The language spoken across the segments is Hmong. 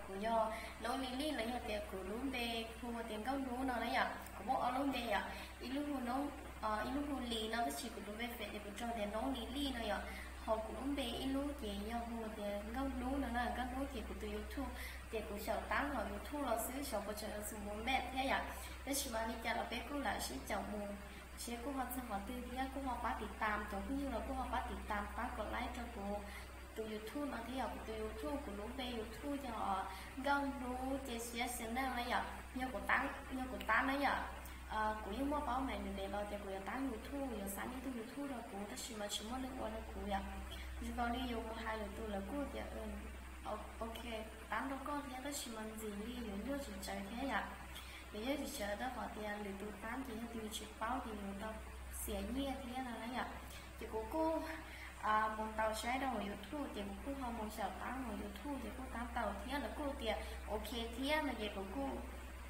Kuv yog Noob Li Li los yog tias kuv lub npe hu tias Nkauj Hnub no na yom. Kuv muaj ob lub npe yom, ib lub hu Noob, ib lub hu Li no, tab sis kuv tus npe fev ces kuv tso tias Noob Li Li no yom. Ho kuv lub npe ib lub ces yog hu tias Nkauj Hnub no na, Nkauj Hnub ces kuv tus YouTube ces kuv xyaum tab hauv YouTube los xwb, xyov puas tseem yog xu mus npej thiab yom. Tab sis mas li cas los peb kuj lam sib caum mus, seb kuj ho txog qhov twg thiab kuj ho pab tiv tam, cov phooj ywg los kuj ho pab tiv tam pab kom like rau kuv tus YouTube no thiab yom. Kuv tus YouTube, kuv lub npe YouTube yog Nkauj Hnub ces siab xis neej na yom, yog kuv tab na yom. Kuv yeej muaj paub meem ntev los tias kuv yuav tab YouTube, yuav xa nej tus YouTube rau kuv, tab sis mas tsis muaj neeg ua rau kuv yom. Zoo nkaus li yus mus hais lwm tus lawv kuj tias ok, tab rau koj thiab, tab sis mas ntxim li yuav nyuaj tsis tsawv thiab yom. Yuav nyuaj tsis tsawv rau qhov tias lwm tus tab ces yog tus yus tsis paub ces yus tau xiam nyiaj thiab no na yom. Ces kuv kuj mus ntaus saib rau hauv YouTube ces kuv kuj ho mus xyaum tab hauv YouTube ces kuj tab tau thiab, lawv kuj tias ok thiab no ces kuv kuj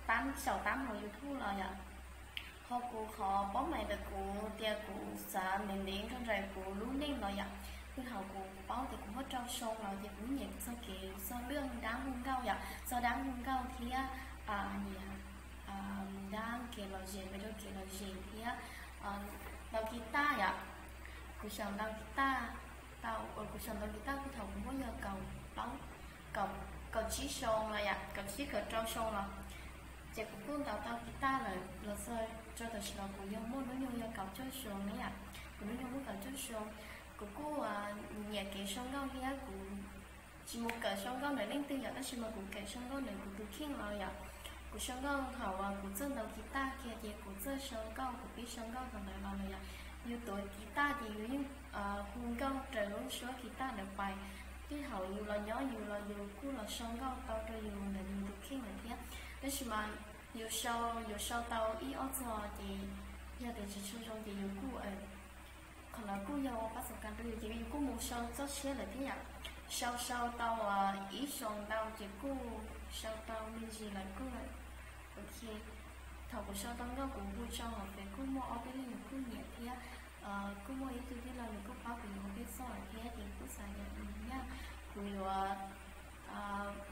tab xyaum tab hauv YouTube los yom. Ho kuv qhov paub meem ntawm kuv tias kuv xav ntev ntev nrog nraim kuv lub neej los yom. Kuj thaum kuv paub tias kuv muaj rau xyoo los ces kuv nyiam txog kev txog lwm dab hu nkauj yom, txog dab hu nkauj thiab nyiam dab kev lom zem, npe rau kev lom zem thiab ntaus kiv taj yom. Kuv xyaum ntaus kiv taj tau, kuv xyaum ntaus kiv taj kuj thaum kuv muaj yog kaum plaub, kaum tsib xyoo los yom, kaum tsib kaum rau xyoo los. Ces kuv kuj ntaus tau kiv taj lawm los txog rau tam sim no kuv yog muaj hnub nyoog yog kaum cuaj xyoo na yom. Kuv hnub nyoog muaj kaum cuaj xyoo, kuv kuj nyiam kev sau nkauj thiab kuv tsis mus kawm sau nkauj ntawm leej twg yom, tab sis mas kuv kawm sau nkauj ntawm kuv tus kheej los yom. Kuv sau nkauj thaum uas kuv txawj ntaus kiv taj kiag ces kuv txawj sau nkauj, kuv pib sau nkauj thaum ntawd los lawm yom. Yus tuav kiv taj ces yus yeej hu nkauj raws lub suab kiv taj ntawd pais. Tej thaum yus los nyob yus los yus kuj los sau nkauj tau rau yus ntawm yus tus kheej lawm thiab. Tab sis mas yus sau, yus sau tau ib ob txog ces yog tias tsis tshua zoo ces yus kuj, qhov no kuj yog pab xav kas rau yus ces yus kuj mus sau txoj siab lawm thiab yom. Sau sau tau ib xyoos ntau ces kuj sau tau me ntsis lawm kuj. Ok, thaum kuv sau tau nkauj kuv hu tso hauv fev kuj muaj ob peb leej nws kuj nyiam thiab. Kuj muaj ib tug tij laug nws kuj pab kuv yuav ua peb txoj lawm thiab ces kuj xav tias nyaj kuv yuav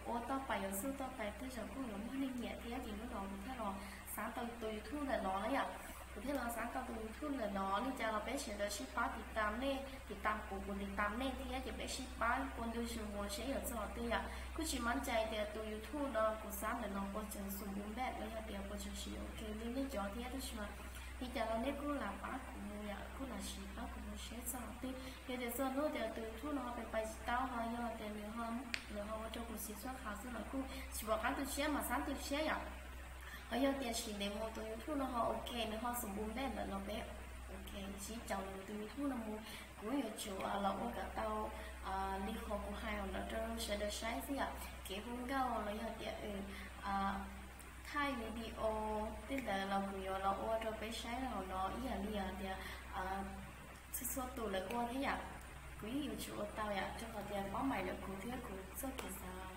ua toj pais, yuav xub toj pais tej zaum kuj yuav muaj neeg nyiam thiab ces hnub no kuv thiaj los xav tau tus YouTube ntawm no na yom. Kuv thiaj los xav tau tus YouTube ntawm no, li cas los peb sawv daws sib pab tiv tam nej, tiv tam kuv, kuv tiv tam nej thiab ces peb sib pab ua ntu zus mus seb yuav txog qhov twg yom. Kuj tsis mab cai tias tus YouTube no kuv xav ntawm no puas tseem xum npu npej los yog tias puas tseem siv ok li nej cov thiab, tab sis mas li cas los nej kuj lam pab kuv mus yom, kuj lam siv pab kuv mus seb txog qhov twg. Yog tias txog hnub tias tus YouTube no ho pais tsis tau ho yog tias nws ho, nws ho ua rau kuv siv txoj qhov xwb los kuj tsis pom qab tu siab mas xav tu siab yom. Ho yog tias sim ntev mus tus YouTube no ho ok, nws ho xum npu npej lawm los peb ok sib caum tus YouTube no mus. Kuv yuav tsum los ua kom tau li qhov kuv hais hauv no rau sawv daws saib xwb yom. Kev hu nkauj los yog tias thaij video tej ntawd los kuv yuav los ua rau peb saib hauv no ib yam li tias txhua txhua tus lawv ua thiab yom. Kuv yeej yuav tsum ua tau yom, rau qhov tias paub meem ntawm kuv thiab kuv txoj kev xav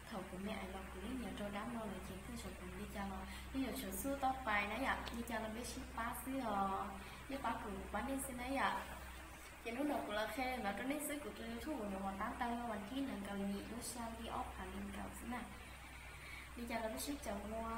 thaum kuv me ais los kuv yeej nyiam rau dab no lawm ces tej zaum kuv li cas los yeej yuav tsum xub toj pais na yom. Li cas los peb sib pab xwb os, yeej pab kuv pab nej xwb na yom. Ces hnub no kuv los qhia no rau nej xwb, kuv tus YouTube kuv nyuam qhuav tab tau yog vas thib nees nkaum yim lub xya hli ob phav nees nkaum xwb na. Li cas los peb sib caum ua.